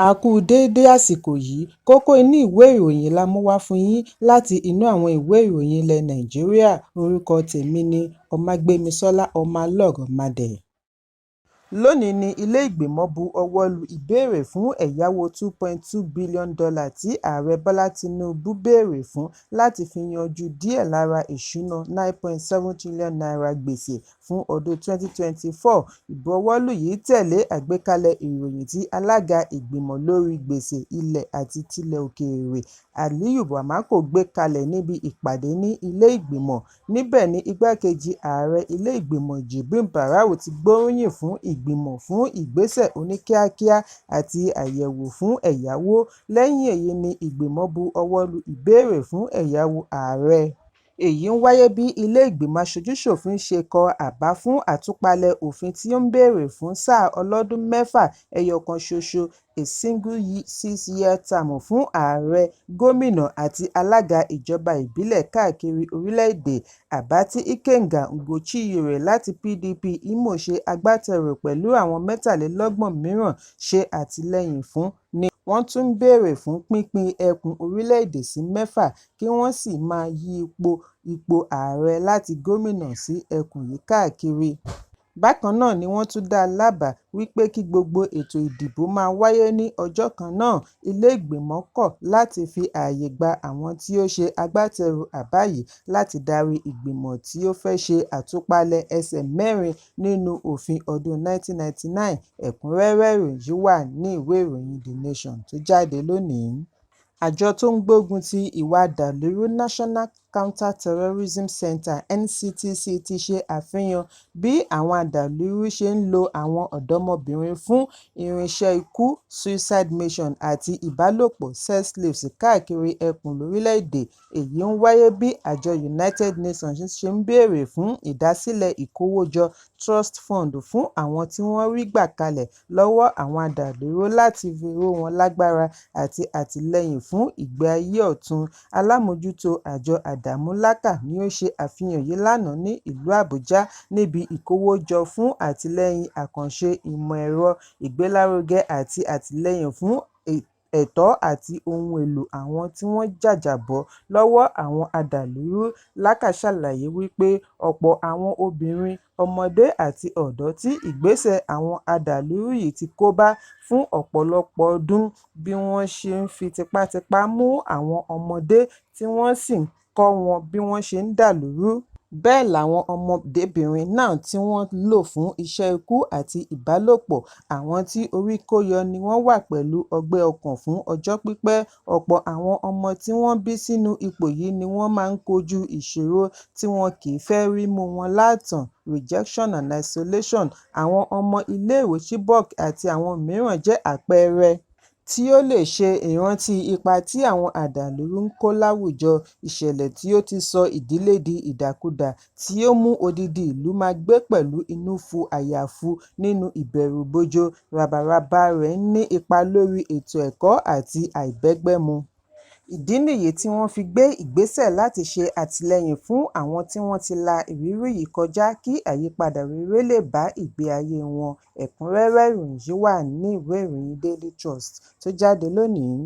A kú déédé àsìkò yìí. Kókó inú ìwé ìròyìn la mú wá fún yín láti inú àwọn ìwé ìròyìn ilẹ̀ Nàìjíríà. Orúkọ tèmi ni Ọmágbémisọ́lá Ọmọlọ́rọ̀madẹ̀. Lónìí ní ilé ìgbìmọ̀ bu ọwọ́ lu ìbéèrè fún ẹ̀yáwó $2.2 billion tí Ààrẹ Bọ́lá Tinubu béèrè fún láti fi yanjú díẹ̀ lára ìṣúná ₦9.7 trillion gbèsè fún ọdún 2024. Ìbuwọ́lù yìí tẹ̀lé àgbékalẹ̀ ìròyìn tí alága ìgbìmọ̀ lórí gbèsè ilé àti tilẹ̀ òkèèrè, Aliyu Wamakko gbé kalẹ̀ níbi ìpàdé ní ilé ìgbìmọ̀. Níbẹ̀ ni igbákejì ààrẹ ilé ìgbìmọ̀ Jibrin Barau ti gbóríyìn fún ìgbìmọ̀ fún ìgbésẹ̀ oníkíákíá àti àyẹ̀wò fún ẹ̀yáwó. Lẹ́yìn èyí ni ìgbìmọ̀ bu ọwọ́ lu ìbéèrè fún ẹ̀yáwó ààrẹ. Èyí ń wáyé bí ilé ìgbìmọ̀ aṣojú-ṣòfin ṣe kọ àbá fún àtúpalẹ̀ òfin tí ó ń béèrè fún sáà ọlọ́dún mẹ́fà ẹyọ̀kan ṣoṣo (a single six-year term) fún ààrẹ, gómìnà àti alága ìjọba ìbílẹ̀ káàkiri orílẹ̀-èdè. Àbá tí Ikenga Ugochinyere láti PDP Imo ṣe agbátẹrù pẹ̀lú àwọn 33 mìíràn ṣe àtìlẹ́yìn fún ni wọ́n tún ń béèrè fún pínpín ẹkùn orílẹ̀-èdè sí mẹ́fà kí wọ́n sì máa yípo ipò ààrẹ láti gómìnà sí ẹkùn yìí káàkiri. Bákan náà ni wọ́n tún dá lábàá wípé kí gbogbo ètò ìdìbò máa wáyé ní ọjọ́ kan náà. Ilé ìgbìmọ̀ kọ̀ láti fi ààyè gba àwọn tí ó ṣe agbátẹrù àbá yìí láti darí ìgbìmọ̀ tí ó fẹ́ ṣe àtúpalẹ̀ ẹsẹ̀ mẹ́rin nínú òfin ọdún 1999. Ẹ̀kúnrẹ́rẹ́ ìròyìn yìí wà ní ìwé ìròyìn The Nation tó jáde lónìí. Àjọ tó ń gbógun ti ìwà ọ̀dàlúrú National Counter-Terrorism Center (NCTC) ti ṣe àfihàn bí àwọn adàlúrú ṣe ń lo àwọn ọ̀dọ́mọbìnrin fún irinṣẹ́ ikú (suicide mission) àti ìbálòpọ̀ (sex slaves) káàkiri ẹkùn lórílẹ̀-èdè. Èyí ń wáyé bí àjọ United Nations ṣe ń béèrè fún ìdásílẹ̀ ìkówójọ Trust Fund fún àwọn tí wọ́n rí gbà kalẹ̀ lọ́wọ́ àwọn adàlúrú láti fi ró wọn lágbára àti àtìlẹ́yìn fún ìgbé ayé ọ̀tun. Alámòójútó àjọ Adamu Laka ni ó ṣe àfihàn yìí lánàá ní ìlú Àbújá níbi ìkówójọ fún àtìlẹ́yìn àkànṣe ìmọ̀-ẹ̀rọ, ìgbélárugẹ àti àtìlẹ́yìn fún ẹ̀tọ́ àti ohun èlò àwọn tí wọ́n jàjàbọ́ lọ́wọ́ àwọn adàlúrú. Laka ṣàlàyé wípé ọ̀pọ̀ àwọn obìnrin, ọmọdé àti ọ̀dọ́ tí ìgbésẹ̀ àwọn adàlúrú yìí ti kó bá fún ọ̀pọ̀lọpọ̀ ọdún bí wọ́n ṣe ń fi tipátipá mú àwọn ọmọdé tí wọ́n sì ń kọ́ wọn bí wọ́n ṣe ń dàlúrú. Bẹ́ẹ̀ làwọn ọmọdébìnrin náà tí wọ́n lò fún iṣẹ́ ikú àti ìbálòpọ̀. Àwọn tí orí kó yọ ni wọ́n wà pẹ̀lú ọgbẹ́ ọkàn fún ọjọ́ pípẹ́. Ọ̀pọ̀ àwọn ọmọ tí wọ́n bí sínú ipò yìí ni wọ́n máa ń kojú ìṣòro tí wọn kì í fẹ́ rímú wọn láàtàn (rejection and isolation). Àwọn ọmọ iléèwé Chibok àti àwọn mìíràn jẹ́ àpẹẹrẹ tí ó lè ṣe ìrántí ipa tí àwọn adàlúrú ń kó láwùjọ. Ìṣẹ̀lẹ̀ tí ó ti sọ ìdílé di ìdàkudà, tí ó mú odindi ìlú máa gbé pẹ̀lú inúfú-àyàfu nínú ìbẹ̀rùbojo ràbàràba rẹ̀ ń ní ipa lórí ètò ẹ̀kọ́ àti àìbẹ́gbẹ́mu. Ìdí nìyí tí wọ́n fi gbé ìgbésẹ̀ láti ṣe àtìlẹ́yìn fún àwọn tí wọ́n ti la ìrírí yìí kọjá kí àyípadà rere lè bá ìgbé ayé wọn. Ẹ̀kúnrẹ́rẹ́ ìròyìn yìí wà ní ìwé ìròyìn Daily Trust tó jáde lónìí.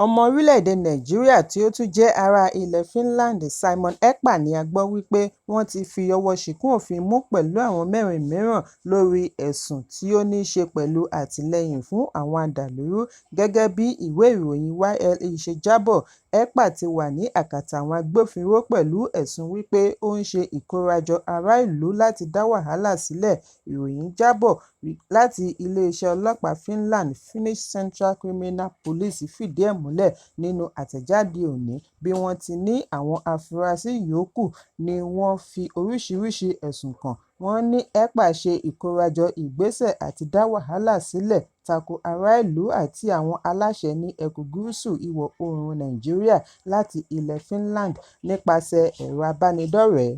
Ọmọ orílẹ̀-èdè Nàìjíríà tí ó tún jẹ́ ará ilẹ̀ Finland Simon Ekpa ni a gbọ́ wípé wọ́n ti fi ọwọ́ ṣìkún òfin mú pẹ̀lú àwọn mẹ́rin mìíràn lórí ẹ̀sùn tí ó ní ṣe pẹ̀lú àtìlẹ́yìn fún àwọn adàlúrú. Gẹ́gẹ́ bí ìwé ìròyìn YLE ṣe jábọ̀, Ekpa ti wà ní àkàtà àwọn agbófinró pẹ̀lú ẹ̀sùn wípé ó ń ṣe ìkórajọ ará ìlú láti dá wàhálà sílẹ̀. Ìròyìn jábọ̀ láti ilé-iṣẹ́ ọlọ́pàá Finland Finnish Central Criminal Police fìdí ẹ̀ múlẹ̀ nínú àtẹ̀jáde òní bí wọ́n ti ní àwọn afurasí yòókù ni wọ́n fi oríṣiríṣi ẹ̀sùn kàn. Wọ́n ní Ekpa ṣe ìkórajọ ìgbésẹ̀ àti dá wàhálà sílẹ̀ tako ará ìlú àti àwọn aláṣẹ ní ẹkùn gúúsù ìwọ̀-oòrùn Nàìjíríà láti ilẹ̀ Finland nípasẹ̀ ẹ̀rọ abánidọ́rẹ̀ẹ́.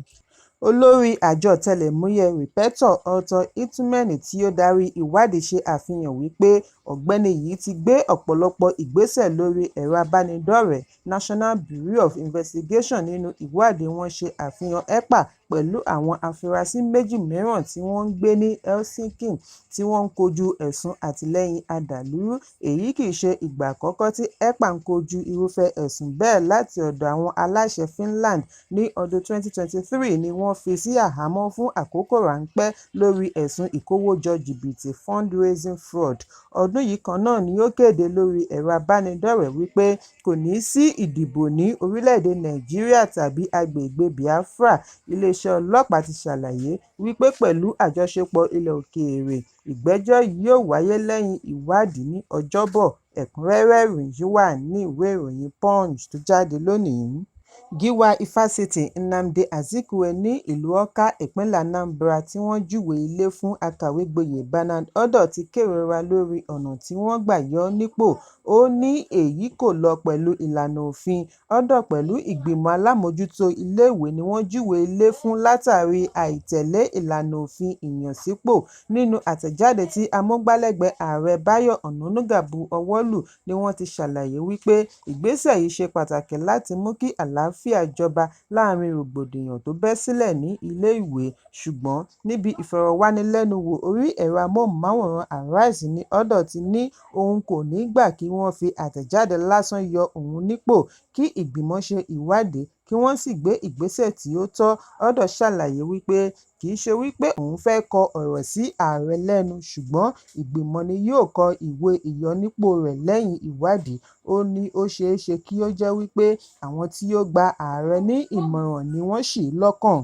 Olórí àjọ ọ̀tẹlẹ̀múyẹ́ Rípẹ́tọ́ Arthur Itumbeni tí ó darí ìwádìí ṣe àfihàn wípé ọ̀gbẹ́ni yìí ti gbé ọ̀pọ̀lọpọ̀ ìgbésẹ̀ lórí ẹ̀rọ abánidọ́rẹ̀ẹ́. National Bureau of Investigation nínú ìwádìí wọn ṣe àfihàn Ekpa pẹ̀lú àwọn afurasí méjì mìíràn tí wọ́n ń gbé ní Helsinki tí wọ́n ń kojú ẹ̀sùn àtìlẹ́yìn adàlúrú. Èyí kìí ṣe ìgbà àkọ́kọ́ tí Ekpa ń kojú irúfẹ́ ẹ̀sùn bẹ́ẹ̀ láti ọ̀dọ̀ àwọn aláṣẹ Finland. Ní ọdún 2023 ni wọ́n fi sí àhámọ́ fún àkókò ráńpẹ́ lórí ẹ̀sùn ìkówójọ jìbìtì (fundraising fraud). Ọdún yìí kan náà ni ó kéde lórí ẹ̀rọ ìbánidọ́rẹ̀ẹ́ wí pé kò ní sí ìdìbò ní orílẹ̀-èdè Nàìjíríà tàbí agbègbè Biafra. Iléeṣẹ́ ọlọ́pàá ti ṣàlàyé wí pé pẹ̀lú àjọṣepọ̀ ilẹ̀ òkèèrè, ìgbẹ́jọ́ yóò wáyé lẹ́yìn ìwádìí ní Ọjọ́bọ̀. Ẹ̀kúnrẹ́rẹ́ ìròyìn yìí wà nínú ìwé ìròyìn Punch tó jáde lónìí. Gíwá Ifásitì Nnamdi Azikiwe ní ìlú Awka, ìpínlẹ̀ Anambra tí wọ́n júwe ilé fún akàwégboyè Bernard Odor ti kérora lórí ọ̀nà tí wọ́n gbà yọ ọ́ nípò. Ó ní èyí kò lọ pẹ̀lú ìlànà òfin. Odor pẹ̀lú ìgbìmọ̀ alámòójútó iléèwé ni wọ́n júwe ilé fún látàrí àìtẹ̀lé ìlànà òfin ìyànsípò. Nínú àtẹ̀jáde tí amúgbálẹ́gbẹ̀ẹ́ ààrẹ Báyọ̀ Ọ̀nànúgà bu ọwọ́ lù ni wọ́n ti ṣàlàyé wí pé ìgbésẹ̀ yìí ṣe pàtàkì láti mú kí àlàáfíà jọba láàárín rògbòdìyàn tó bẹ́ sílẹ̀ ní iléèwé. Ṣùgbọ́n níbi ìfọ̀rọ̀wánilẹ́nuwò orí ẹ̀rọ amóhùnmáwòrán Arise ni Odor ti ní òun kò ní gbà kí wọ́n fi àtẹ̀jáde lásán yọ òun nípò, kí ìgbìmọ̀ ṣe ìwádìí kí wọ́n sì gbé ìgbésẹ̀ tí ó tọ́. Odor ṣàlàyé wí pé kìí ṣe wí pé òun fẹ́ kọ ọ̀rọ̀ sí ààrẹ lẹ́nu, ṣùgbọ́n ìgbìmọ̀ ni yóò kọ ìwé ìyọnípò rẹ̀ lẹ́yìn ìwádìí. Ó ní ó ṣeéṣe kí ó jẹ́ wí pé àwọn tí ó gba ààrẹ ní ìmọ̀ràn ni wọ́n ṣì í lọ́kàn.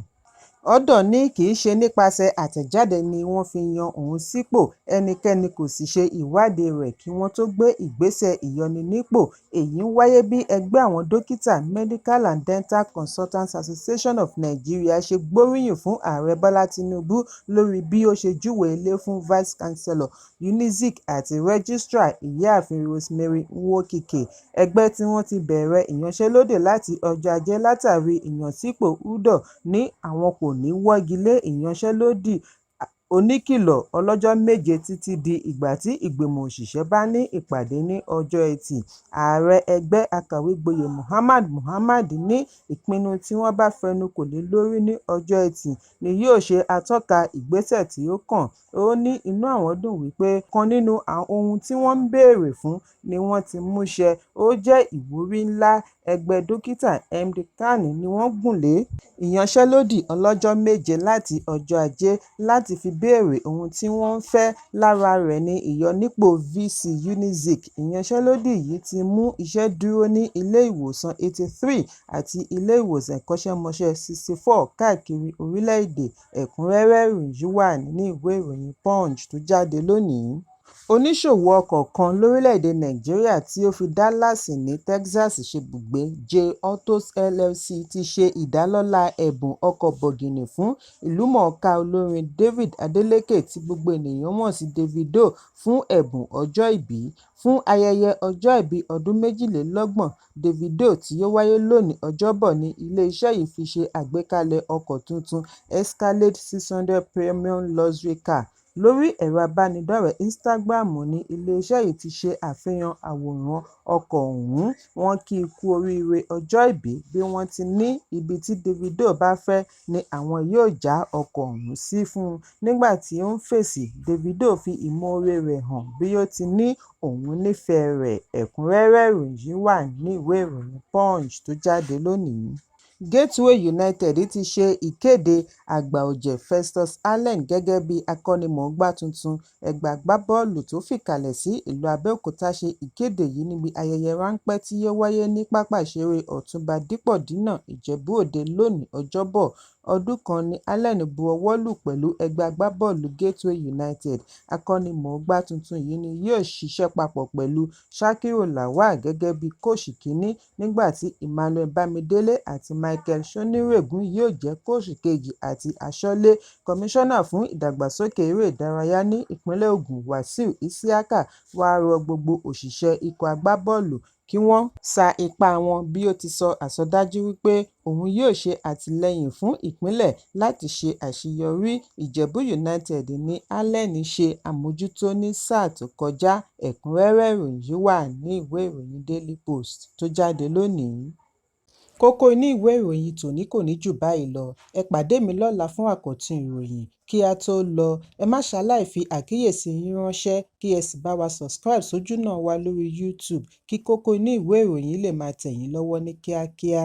Odor ní kìí ṣe nípasẹ̀ àtẹ̀jáde ni wọ́n fi yan òun sípò, ẹnikẹ́ni kò sì ṣe ìwádìí rẹ̀ kí wọ́n tó gbé ìgbésẹ̀ ìyọninípò. Èyí ń wáyé bí ẹgbẹ́ àwọn dókítà Medical and Dental Consultants Association of Nigeria ṣe gbóríyìn fún Ààrẹ Bọ́lá Tinubu lórí bí ó ṣe júwe ilé fún Vice-Chancellor UNIZIK àti Registrar, Ìyáàfin Rosemary Nwokike. Ẹgbẹ́ tí wọ́n ti bẹ̀rẹ̀ ìyanṣẹ́lódì láti ọjọ́ Ajé látàrí ìyànsípò Udoh ní àwọn kò ní wọ́gi lé ìyanṣẹ́lódì oníkìlọ̀ ọlọ́jọ́ méje títí di ìgbà tí ìgbìmọ̀ òṣìṣẹ́ bá ní ìpàdé ní ọjọ́ Ẹtì. Ààrẹ ẹgbẹ́, Akàwégboyè Muhammad Muhammad ní ìpinnu tí wọ́n bá fẹnukò lé lórí ní ọjọ́ Ẹtì ni yóò ṣe atọ́ka ìgbésẹ̀ tí ó kàn. Ó ní inú àwọn dùn wí pé ọ̀kan nínú ohun tí wọ́n ń béèrè fún ni wọ́n ti mú ṣẹ, ó jẹ́ ìwúrí ńlá. Ẹgbẹ́ Dókítà MDCAN ní wọ́n gùnlé ìyanṣẹ́lódì ọlọ́jọ́ méje láti ọjọ́ Ajé láti fi béèrè ohun tí wọ́n ń fẹ́, lára rẹ̀ ní ìyọnípò VC UNIZIK. Ìyanṣẹ́lódì yìí ti mú iṣẹ́ dúró ní ilé-ìwòsàn 83 àti ilé-ìwòsàn ẹ̀kọ́ṣẹ́mọṣẹ́ 64 káàkiri orílẹ̀-èdè. Ẹ̀kúnrẹ́rẹ́ ìròyìn yìí wà nínú ìwé ìròyìn Punch tó jáde lónìí. Oníṣòwò ọkọ̀ kan lórílẹ̀-èdè Nàìjíríà tí ó fi Dallas ní Texas ṣebùgbé, Jay Autos LLC ti ṣe ìdálọ́lá ẹ̀bùn ọkọ̀ bọ̀gìnnì fún ìlúmọ̀ọ́ká olórin David Adeleke tí gbogbo ènìyàn mọ̀ sí Davido fún ẹ̀bùn ọjọ́ ìbí. Fún ayẹyẹ ọjọ́ ìbí ọdún 32 Davido tí ó wáyé lónìí Ọjọ́bọ̀ ni ilé-iṣẹ́ yìí fi ṣe àgbékalẹ̀ ọkọ̀ tuntun Escalade 600 Premium Luxury Car. Lórí ẹ̀rọ ìbánidọ́rẹ̀ẹ́ Instagram ní ilé-iṣẹ́ yìí ti ṣe àfihàn àwòrán ọkọ̀ ọ̀hún. Wọ́n kì í kú oríire ọjọ́ ìbí bí wọ́n ti ní ibi tí Davido bá fẹ́ ni àwọn yóò já ọkọ̀ ọ̀hún sí fún un. Nígbà tí ó ń fèsì, Davido fi ìmoore rẹ̀ hàn bí ó ti ní òun nífẹ̀ẹ́ rẹ̀. Ẹ̀kúnrẹ́rẹ́ ìròyìn yìí wà nínú ìwé ìròyìn Punch tó jáde lónìí. Gateway United ti ṣe ìkéde àgbà-ọ̀jẹ̀ Festus Allen gẹ́gẹ́ bí akọ́nimọ̀ọ́gbá tuntun. Ẹgbẹ́ agbábọ́ọ̀lù tó fìkàlẹ̀ sí ìlú Abẹ́òkúta ṣe ìkéde yìí níbi ayẹyẹ ráńpẹ́ tí ó wáyé ní pápá ìṣeré Ọ̀túnba Dípọ̀ Dínà, Ìjẹ̀bú-Òde lónìí Ọjọ́bọ̀. Ọdún kan ni Allen bu ọwọ́ lù pẹ̀lú ẹgbẹ́ agbábọ́ọ̀lù Gateway United. Akọ́nimọ̀ọ́gbá tuntun yìí ni yóò ṣiṣẹ́ papọ̀ pẹ̀lú Shakiru Lawal gẹ́gẹ́ bí kóòṣì kìíní nígbà tí Emmanuel Bámidélé àti Michael Ṣónirégun yóò jẹ́ kóòṣì kejì àti aṣọ́lé. Kọmíṣánná fún ìdàgbàsókè eré ìdárayá ní ìpínlẹ̀ Ògùn Wàsíù Isiaka wá rọ gbogbo òṣìṣẹ́ ikọ̀ agbábọ́ọ̀lù kí wọ́n sa ipá wọn bí ó ti sọ àsọdájú wípé òun yóò ṣe àtìlẹ́yìn fún ìpínlẹ̀ láti ṣe àṣeyọrí. Ìjẹ̀bú United ní Allen ṣe àmójútó ní sáà tó kọjá. Ẹ̀kúnrẹ́rẹ́ ìròyìn yìí wà nínú ìwé ìròyìn Daily Post tó jáde lónìí. Kókó inú ìwé ìròyìn tòní kò ní jù báyìí lọ. Ẹ pàdé mi lọ́la fún àkọ́tún ìròyìn. Kí a tó lọ, ẹ má ṣaláì fi àkíyèsí yín ránṣẹ́ kí ẹ sì bá wa subscribe sójúnà wa lórí YouTube kí kókó inú ìwé ìròyìn lè máa tẹ̀ yín lọ́wọ́ ní kíákíá.